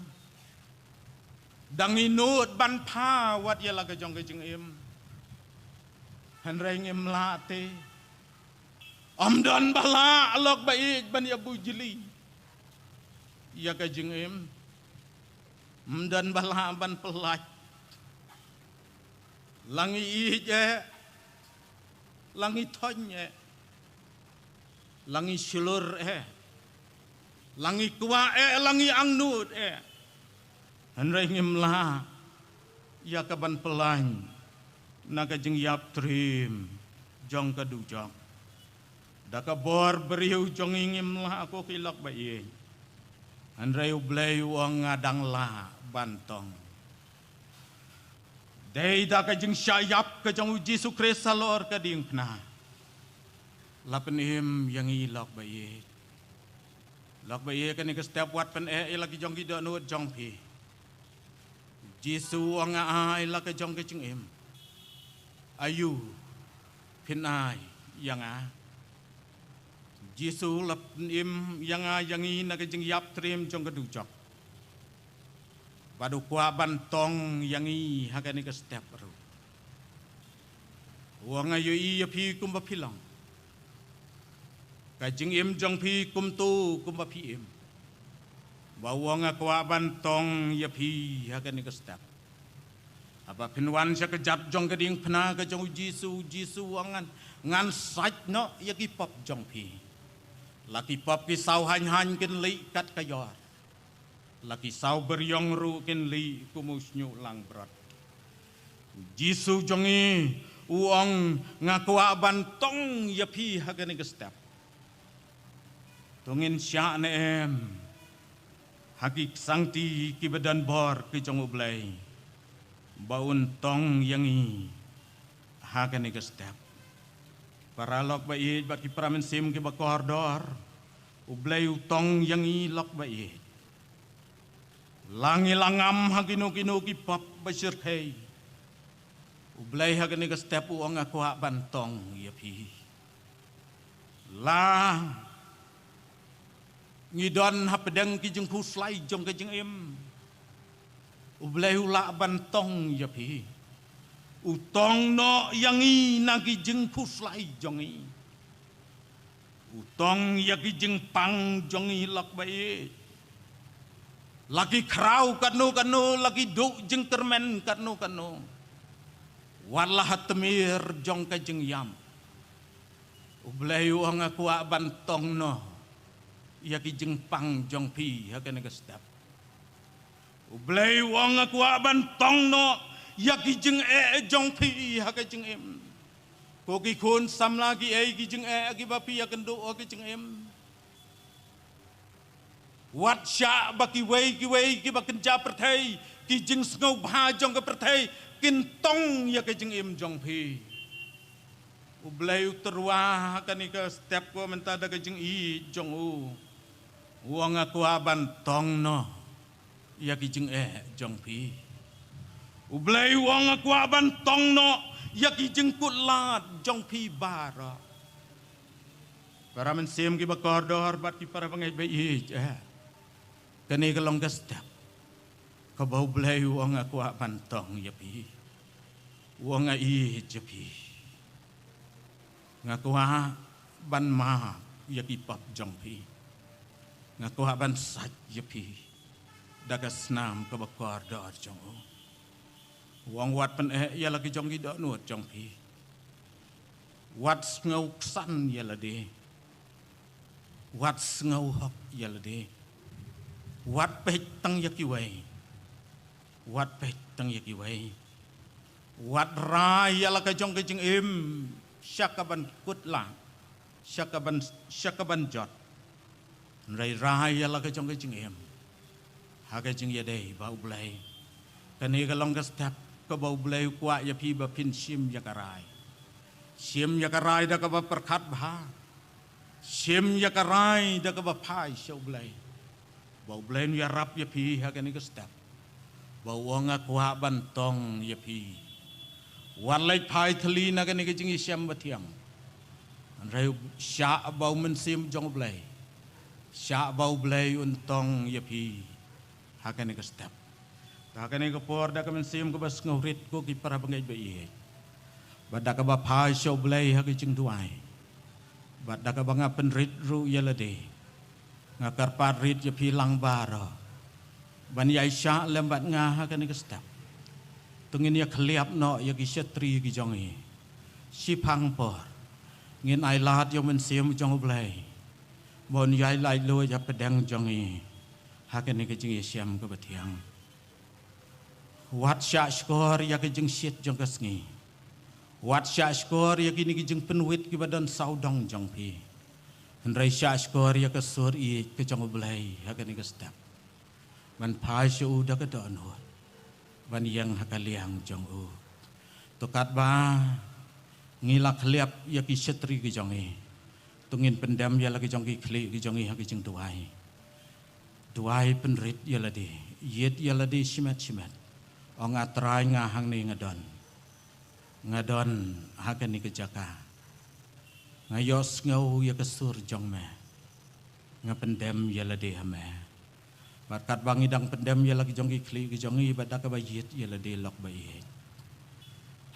dang ïehnoh ban pha wat ïa la ka jong ka jingim. Hynrei ngim lah te. Ym don ba lah lok ba ïeit ban ïa bujli ïa ka jingim. Ym don ba lah ban pyllait. La ngi ïeit eh, la ngi thoiñ eh, la ngi shlur eh, la ngi kwah eh, la ngi angnud eh, hynrei ngim lah ïa ka ban pyllait na ka jingïap trim jong ka dujok. Da ka bor briew jong ngi ngim lah ko ki lok ba ïeit. Hynrei U Blei u ong nga dang lah ban tong. Dei da ka jingshah ïap ka jong U Jisu Khrist halor ka diengphna. La pynim ïa ngi lok ba ïeit. Lok ba ïeit, kane ka step wat pyneh ïa la ki jong ki dohnud jong phi. Jisu u ong nga ai la ka jong ka jingim. Aïu phin ai ïa nga? Jisu la pynim ïa nga ïa ngi na ka jingïap triem jong ka dujok. Bad u kwah ban tong ïa ngi ha kane ka step ruh. U ong nga ïohi ïa phi kumba phi long. Ka jingim jong phi kumto kumba phi im. Ba u ong nga kwah ban tong ïa phi ha kane ka step. Haba phin wan sha ka jat jong ka diengphna ka jong U Jisu, U Jisu u ong ngan, ngan sait noh ïa ki pop jong phi. La ki pop ki saw haiñ haiñ kin lih kat ka ïor. La ki saw beriong ruh kin lih kum u shñiuh langbrot. Jisu jong ngi u ong nga kwah ban tong ïa phi ha kane ka step. To ngin shah ne em ha ki ksangti kiba don bor ki jong U Blei ba un tong ïa ngi ha kane ka step. Para lok ba ïeit bad ki para mynsiem kiba kordor, U Blei u tong ïa ngi lok ba ïeit. La ngi la ngam ha kino kino ki pop ba shyrkhei, U Blei ha kane ka step u ong nga kwah ban tong ïa phi. La ngi don hapdeng ki jingphuslai jong ka jingim, U Blei u lah ban tong ïa phi. U tong noh ïa ngi na ki jingphuslai jong ngi. U tong ïa ki jingpang jong ngi lok ba ïeit. La ki khraw katno katno, la ki duh jingkyrmen katno katno, wat la ha tmier jong ka jingïap, U Blei u ong nga kwah ban tong noh ïa ki jingpang jong phi ha kane ka step. U Blei u ong nga kwah ban tong noh ïa ki jingeh jong phi ha ka jingim. Ko ki khun samla, kiei ki jingeh kiba phi ïakynduh ha ka jingim? Wat shah ba kiwei kiwei kiba kynja pyrthei, ki jingsngewbha jong ka pyrthei kin tong ïa ka jingim jong phi. U Blei u tyrwa ha kane ka step ko mynta da ka jingïeit jong u. U ong nga kwah ban tong noh ïa ki jingeh jong phi. U Blei u ong nga kwah ban tong noh ïa ki jingkutlad jong phi baroh. Para mynsiem kiba kordor bad ki para bangeit ba ïeit, eh, kane ka long ka step kaba U Blei u ong nga kwah ban tong ïa phi. U ong nga ïeit ïa phi. Nga kwah ban map ïa ki pop jong phi. Nga kwah ban sait ïa phi da ka snam kaba kordor jong u. U ong wat pyneh ïa la ki jong ki dohnud jong phi. Wat sngewksan ïa lade. Wat sngewhok ïa lade. Wat peit tang ïa kiwei. Wat peit tang ïa kiwei. Wat rai ïa la ka jong ka jingim sha kaban kut la, sha kaban, sha kaban jot. Hynrei rai ïa la ka jong ka jingim ha ka jingïadei bad U Blei. Kane ka long ka step kaba U Blei u kwah ïa phi ba phin shim ïa ka rai. Shim ïa ka rai da kaba pyrkhat bha. Shim ïa ka rai da kaba phai sha U Blei, ba U Blei un ïarap ïa phi ha kane ka step. Ba u ong nga kwah ban tong ïa phi. Wat leit phai thylli na kane ka jingïashem bathiang. Hynrei shah ba u Mynsiem jong U Blei, shah ba U Blei un tong ïa phi ha kane ka step. Te ha kane ka por, da ka mynsiem kaba sngewrit, ko ki para bangeit ba ïeit, bad da kaba phai sha U Blei ha ka jingduwai, bad da kaba nga pynrit ruh ïa lade, nga kyrpad rit ïa phi lang baroh ban ïai shah lem bad nga ha kane ka step. To ngin ïa khliap noh ïa ki shatri ki jong ngi. Shiphang por ngin ailad ïa u Mynsiem jong U Blei ba un ïai laitluid hapdeng jong ngi ha kane ka jingïashem kaba thiang. Wat shah shkor ïa ka jingshit jong ka sngi. Wat shah shkor ïa kine ki jingpynwit kiba don sawdong jong phi. Hynrei shah shkor ïa ka sur ïeit ka jong U Blei ha kane ka step. Ban phai sha u da ka dohnud ban ïeng ha ka liang jong u. To katba ngi la khliap ïa ki shatri ki jong ngi, to ngin pyndem ïa la ki jong ki khlieh ki jong ngi ha ki jingduwai. Duwai pynrit ïa lade, ïit ïa lade shimet shimet. Ong, A Trai, nga hangne nga don. Nga don ha kane ka jaka. Nga ïohsngew ïa ka sur jong me. Nga pyndem ïa lade ha me. Bad katba ngi dang pyndem ïa la ki jong ki khlieh ki jong ngi, bad da kaba ïit ïa lade, lok ba ïeit,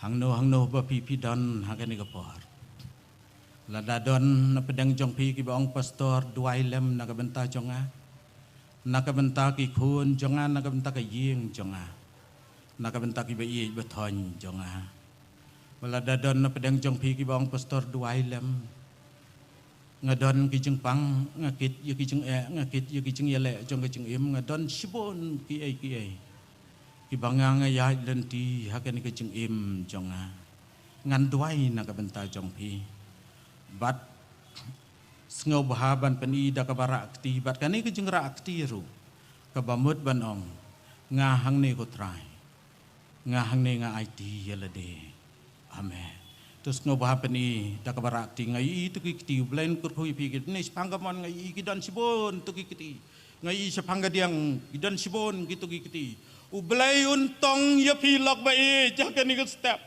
hangno hangno ba phi phi don ha kane ka por, lada don na pdeng jong phi kiba ong, Pastor, duwai lem na ka bynta jong nga, na ka bynta ki khun jong nga, na ka bynta ka ïing jong nga, na ka bynta kiba ïeit ba thoiñ jong nga. Ba lada don na pdeng jong phi kiba ong, Pastor, duwai lem. Nga don ki jingpang, nga kit ïa ki jingeh, nga kit ïa ki jingïaleh jong ka jingim, nga don shibun kiei kiei kiba nga nga ïaid lynti ha kane ka jingim jong nga. Ngan duwai na ka bynta jong phi. Bad sngewbha ban pyni da kaba rah kti, bad kane ka jingrah kti ruh kaba mut ban ong, nga hangne ko Trai. Nga hangne nga aiti ïa lade ha me. To sngewbha pyni da kaba rah kti. Nga ïohi to ki kti, U Blei un kyrkhu ïa phi. Kine shaphang ka mon nga ïohi ki don shibun to ki kti. Nga ïohi shaphang ka diang ki don shibun kito ki kti. U Blei un tong ïa phi, lok ba ïeit, ha kane ka step.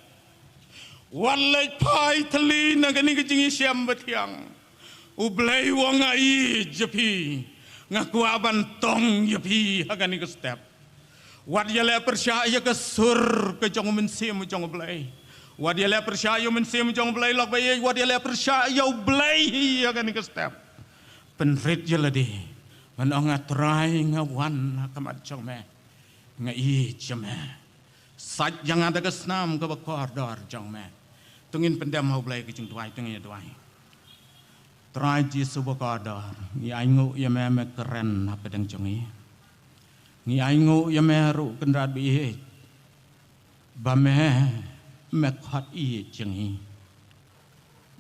Wat leit phai thylli na kane ka jingïashem bathiang. U Blei u ong, nga ïeit ïa phi. Nga kwah ban tong ïa phi ha kane ka step. Wat ïaleh pyrshah ïa ka sur ka jong u Mynsiem jong U Blei. Wat ïaleh pyrshah ïa u Mynsiem jong U Blei, lok ba ïeit, wat ïaleh pyrshah ïa U Blei hi ha kane ka step. Pynrit ïa lade ban ong, A Trai, nga wan ha khmat jong me. Nga ïeit ïa me. Sait ïa nga da ka snam kaba kordor jong me. To ngin pyndem ha U Blei ka jingduwai, to ngin ïa duwai. Trai Jisu ba kordor, ngi ainguh ïa me, me kren ha pdeng jong ngi. Ngi ainguh ïa me ruh Kynrad ba ïeit, ba me, me khot ïeit jong ngi.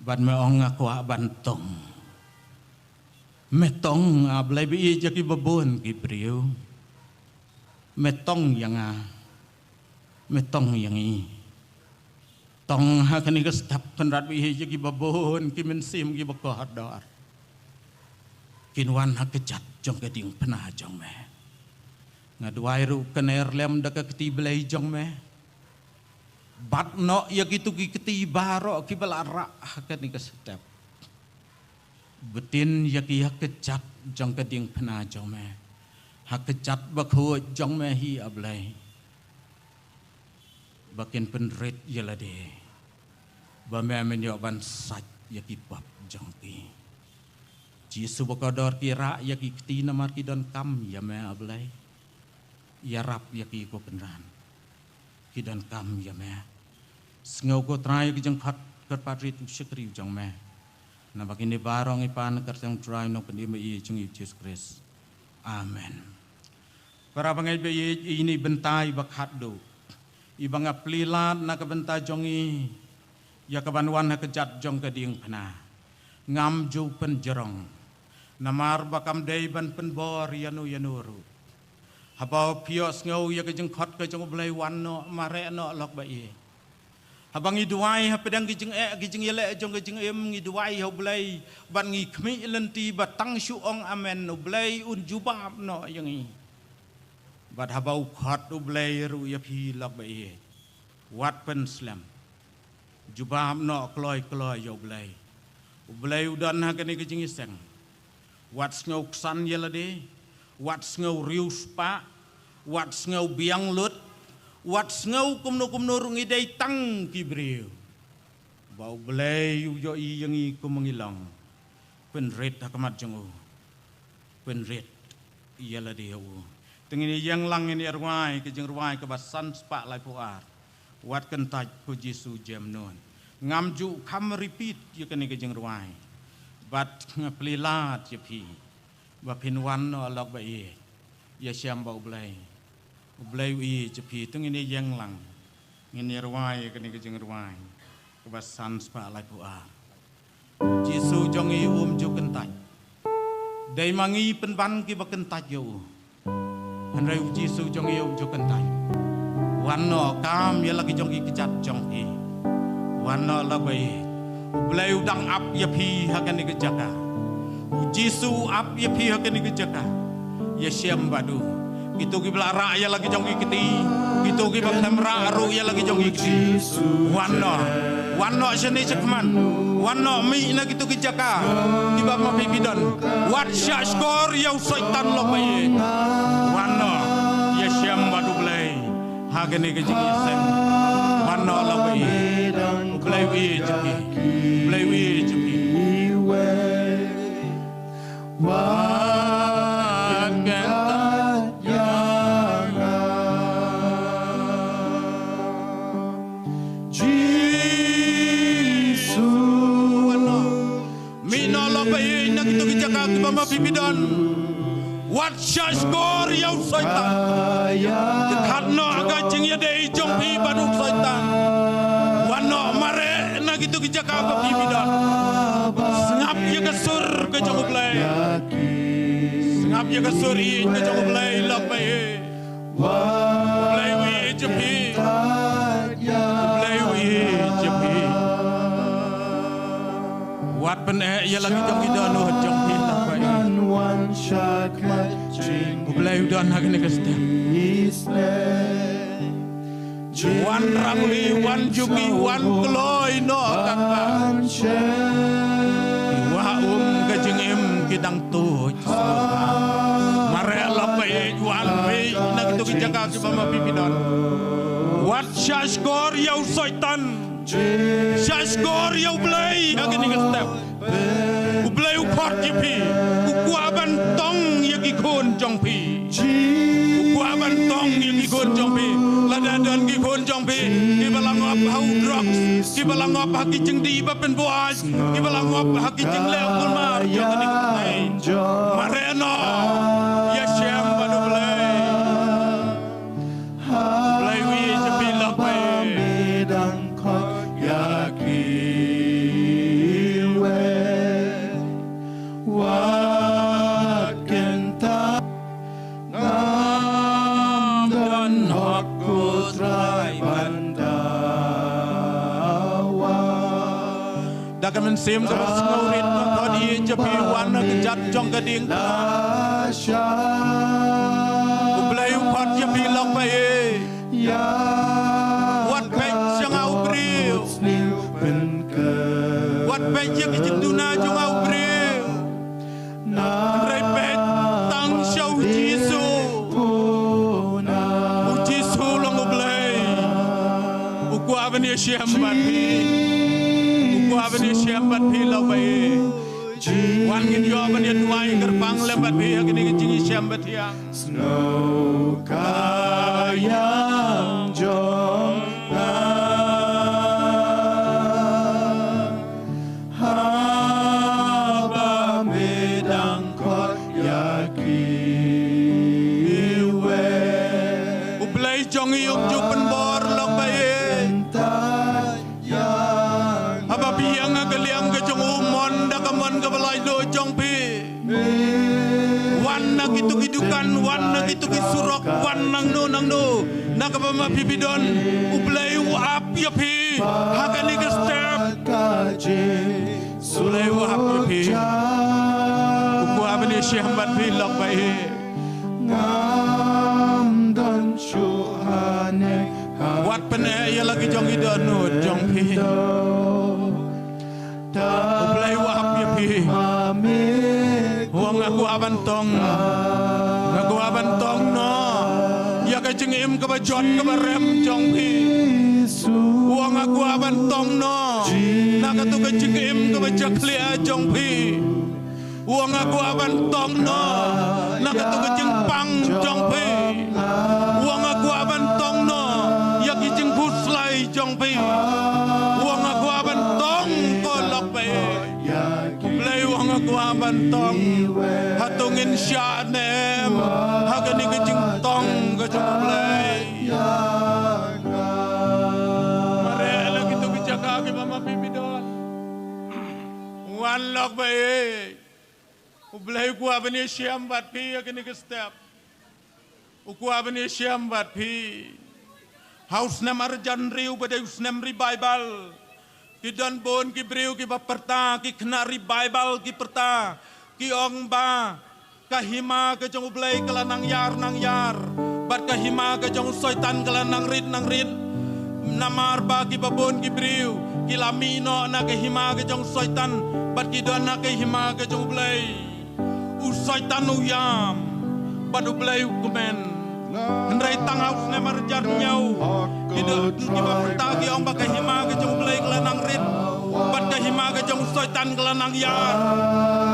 Bad me ong, nga kwah ban tong. Me tong, A Blei ba ïeit, ïa kiba bun ki briew. Me tong ïa nga. Me tong ïa ngi. Tong ha kane ka step Kynrad ba ïeit, ïa kiba bun ki mynsiem kiba kordor kin wan ha kjat jong ka diengphna jong me. Nga duwai ruh, kner lem da ka kti Blei jong me. Bat noh ïa kito ki kti baroh kiba la rah ha kane ka step. Btin ïa ki ha kjat jong ka diengphna jong me. Ha kjat bakhuid jong me hi, A Blei. Ba kin pynrit ïa lade. Ba me men ïoh ban sait ïa ki pap jong ki. Jisu ba kordor, ki rah ïa ki kti namar ki donkam ïa me, A Blei. Ïarap ïa ki ko Kynrad. Ki donkam ïa me. Sngew ko Trai ïa ki jingkhot kyrpad rit u shakri jong me. Naba kine baroh ngi pan ha ka kyrteng Trai Nongpynim ba ïeit jong ngi Jisu Khrist. Amen. Para bangeit ba ïeit, ine i bynta iba khatduh, iba nga plie lad na ka bynta jong ngi, ïa kaban wan ha kjat jong ka diengphna. Ngam ju pynjrong. Namar ba kam dei ban pynbor ïano ïano ruh. Haba phi ïohsngew ïa ka jingkhot ka jong U Blei, wan noh, mareh noh, lok ba ïeit. Haba ngi duwai hapdeng ki jingeh ki jingïaleh jong ka jingim, ngi duwai ha U Blei, bad ngi khmih lynti, bad tang shu ong amen, U Blei un jubab noh ïa ngi. Bad haba u khot U Blei ruh ïa phi, lok ba ïeit, wat pynslem. Jubab noh kloi kloi ïa U Blei. U Blei u don ha kane ka jingïaseng. Wat sngew ksan ïa lade, wat sngew riewspah, wat sngew biang lut, wat sngew kumno kumno ruh, ngi dei tang ki briew. Ba U Blei u ïohi ïa ngi kum ngi long. Pynrit ha khmat jong u. Pynrit ïa lade ïa u. Te ngin ïeng lang, ngin ïa rwai ka jingrwai kaba san spah laiphew ar. Wat kyntait, ko Jisu jem noh. Ngam ju kham repeat ïa kane ka jingrwai. Bad nga plie lad ïa phi ba phin wan noh, lok ba ïeit, ïashem bad U Blei. U Blei u ïeit ïa phi. Te ngin ïa ïeng lang, ngin ïa rwai ïa kane ka jingrwai kaba san spah laiphew ar. Jisu jong ngi um ju kyntait. Dei ma ngi pynban kiba kyntait ïa u. Hynrei u Jisu jong ngi um ju kyntait. Wan noh kam ïa la ki jong ki kjat jong phi. Wan noh la ba ïeit. U Blei u dang ap ïa phi ha kane ka jaka. U Jisu u ap ïa phi ha kane ka jaka. Ïashem bad u. Kito kiba la rah ïa la ki jong ki kti. Kito kiba khlem rah ruh ïa la ki jong ki kti. Wan noh. Wan noh shane shakhmat. Wan noh mih na kito ki jaka kiba ma phi phi don. Wat shah shkor ïa u Soitan lok ba ïeit. Wan noh. Ïashem bad u Blei. Ha kane ka jingïaseng. Wan noh lok ba ïeit. U Blei u ïeit ïa phi. U Blei u ïeit ïa phi. Wat kyntait ïa nga. Jisu. Mih noh lok ba ïeit na kito ki jaka kiba ma phi phi don. Wat shah shkor ïa u Soitan. Jingkhat noh ka jingïadei jong phi bad u Soitan. Wan noh mareh na kito ki jaka ba phi phi don. Sngap ïa ka sur ka jong u Blei. Sngap ïa ka sur ïeit ka jong u Blei lok ba ïeit. U Blei u ïeit ïa phi. U Blei u ïeit ïa phi. Wat pyneh ïa la ki jong ki dohnud jong phi lok ba ïeit. U Blei u don ha kane ka step. Wan rangli, wan jong ngi, wan kloi noh katba ki wah um ka jingim ki dang tuid. Mareh lok ba ïeit, wan mih na kito ki jaka kiba ma phi phi don. Wat shah shkor ïa u Soitan. Shah shkor ïa u Blei ha kane ka step. U Blei u khot ïa phi. U kwah ban tong ïa ki khun jong phi. U kwah ban tong ïa ki khun jong phi. Lada don ki khun jong phi kiba la ngop ha u drugs, kiba la ngop ha ki jingdih ba pynbuaid, kiba la ngop ha ki jingleh kulmar jong kane ka pyrthei. Mareh noh. Ïashem bad u Blei. U Blei u ïeit ïa phi lok ba ïeit. Wat kyntait. Ngam don hok ko Trai ban dawa. Da ka mynsiem kaba sngewrit nga khot ïa phi, wan na ka jait jong ka diengphna. U Blei u khot ïa phi lok ba ïeit. Wat peit sha nga u briew. Wat peit ïa ka jingduna jong nga u briew. Hynrei peit tang sha u Jisu. U Jisu long u Blei. U kwah ban ïashem bad phi. U kwah ban ïashem bad phi lok ba ïeit. Wan ngin ïoh ban ïaduwai kyrpang lem bad phi ha kane ka jingïashem ba thiang. Sngewkhia ïa jong nga. Haba me dang khot ïa kiwei. U Blei jong ngi um ju pynbor lok ba ïeit. Haba phi ïeng ha ka liang ka jong u, mon da ka mon kaba laitluid jong phi. Wan na kitu ki dukan, wan na kitu ki surok, wan nangno nangno na kaba ma phi phi don. U Blei u ap ïa phi ha kane ka step. U Blei u ap ïa phi. U kwah ban ïashem bad phi lok ba ïeit. Wat pyneh ïa la ki jong ki dohnud jong phi. U Blei u ap ïa phi. U ong nga kwah ban tong. Nga kwah ban tong noh ïa ka jingim kaba jot kaba rem jong phi. U ong nga kwah ban tong noh na katu ka jingim kaba jakhlia jong phi. U ong nga kwah ban tong noh na katu ka jingpang jong phi. U ong nga kwah ban tong noh ïa ki jingkhuslai jong phi. U ong nga kwah ban tong ko lok phi. U Blei u ong nga kwah ban tong. Hato ngin shah ne em ha kane ka jingtong ka jong U Blei? Mareh la kitu ki jaka kiba ma phi phi don. Ban lok ba e. U Blei u kwah ban ïashem bad phi ha kane ka step. U kwah ban ïashem bad phi. Ha u snem arhajar hynriew ba dei u snem revival. Ki don bun ki briew kiba pyrta, ki khynnah revival ki pyrta, ki ong ba ka hima ka jong U Blei ka la nang ïar nang ïar, bad ka hima ka jong u Soitan ka la nang rit nang rit. Namar ba kiba bun ki briew ki la mih noh na ka hima ka jong u Soitan, bad ki don na ka hima ka jong U Blei. U Soitan u ïam, bad U Blei u kmen. Hynrei tang ha u snem arhajar hynñiew, ki don kiba pyrta ki ong ba ka hima ka jong U Blei ka la nang rit, bad ka hima ka jong u Soitan ka la nang ïar,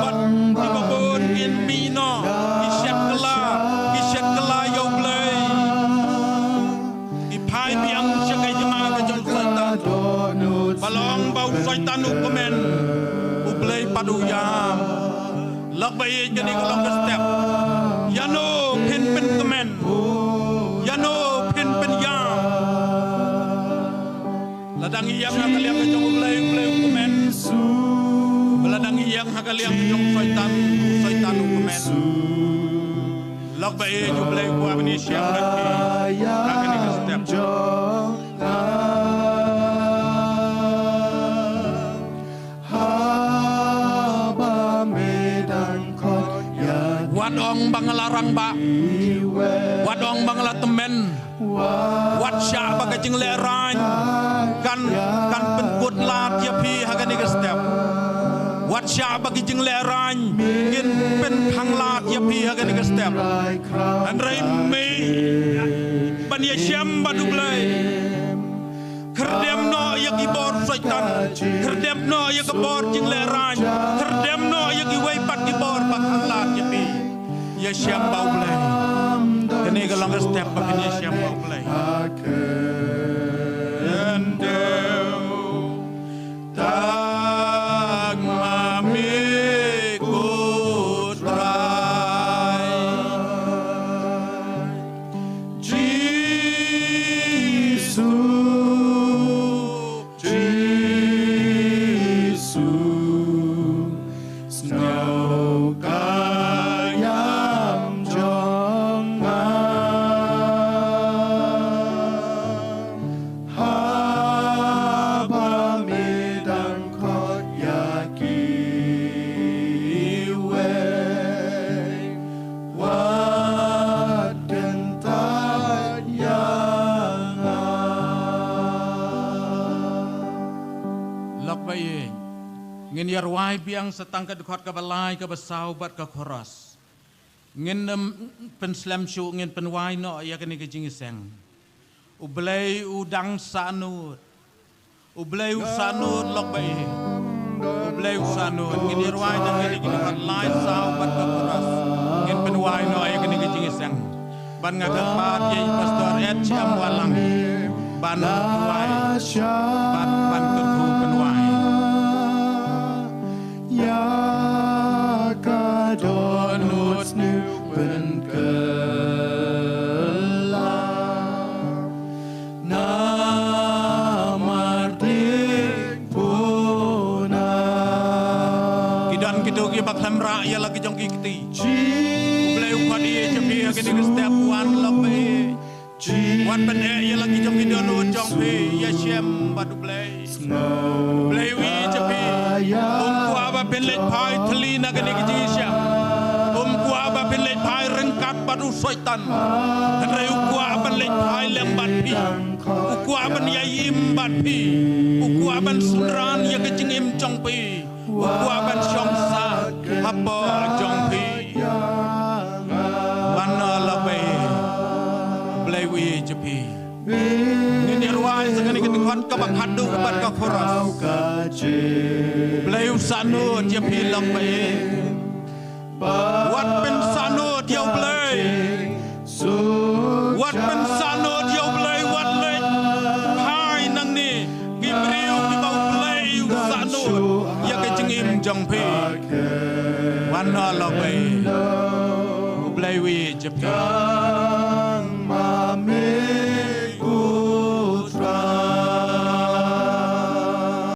bad kiba bun kin mih noh, ki shet kylla, ki shet kylla ïa U Blei. Ki phai biang sha ka hima ka jong u Soitan. Ba long ba u Soitan u kmen, U Blei pat u ïam. Lok ba ïeit, kane ka long ka step. Ïano phin pynkmen? Ïano phin pynïam? Lada ngi ïeng ha ka liang ka jong U Blei, U Blei u kmen. Ba lada ngi ïeng ha ka liang ka jong u Soitan, u Soitan u kmen. Lok ba ïeit, U Blei u kwah ban ïashem bad phi ha kane ka step. Wat ong ba nga la rangbah, wat ong ba nga la tymmen, wat shah ba ka jinglehrain kan, kan pynkut lad ïa phi ha kane ka step. Wat shah ba ka jinglehrain kin pynkhang lad ïa phi ha kane ka step. Hynrei mih ban ïashem bad U Blei. Khyrdem noh ïa ki bor Soitan, khyrdem noh ïa ka bor jinglehrain, khyrdem noh ïa kiwei pat ki bor ba khang lad ïa phi. Ïashem bad U Blei. Kane ka long ka step ba phin ïashem bad U Blei. Tang ma me ko Trai Jisu, Jisu, sngewkhia ïam jong nga. Haba me dang khot ïa kiwei, wat kyntait ïa nga. Lok ba ïeit, ngin ïa rwai biang sa tang ka dkhot kaba lai, kaba saw bad ka chorus. Ngin, em, pynslem shuh, ngin pynwai noh ïa kane ka jingïaseng. U Blei u dang sahnud. U Blei u sahnud, lok ba ïeit. U Blei u sahnud. Ngin ïa rwai tang kine ki dkhot lai, saw bad ka chorus. Ngin pynwai noh ïa kane ka jingïaseng. Ban nga kyrpad ïa i Pastor Ed Chiam Walang ban pynwai, ban, ban kyrkhu pynwai. Ïa ka dohnud sniew pynkylla namar ding puna. Ki don kito kiba khlem rah ïa la ki jong ki kti. U Blei u khot ïa phi ha kine ki step, wan lok phi. Wat pyneh ïa la ki jong ki dohnud jong phi, ïashem bad U Blei. U Blei u ïeit ïa phi. Um kwah ba phin leit phai thylli na kane ka jingshem. Um kwah ba phin leit phai ryngkat bad u Soitan. Hynrei u kwah ban leit phai lem bad phi. U kwah ban ïai im bad phi. U kwah ban synran ïa ka jingim jong phi. U kwah ban shong sah hapoh jong phi. Ban, uh, lok phi. Blei u ïeit ïa phi. Ngin ïa rwai sa kane ka dkhot kaba khatduh bad ka chorus. Blei u sahnud ïa phi lok phi. Wat pynsahnud ïa U Blei. Wat pynsahnud ïa U Blei, wat leit phai nangne. Ki briew kiba U Blei u sahnud ïa ka jingim jong phi. Wan noh lok phi. U Blei u ïeit ïa phi.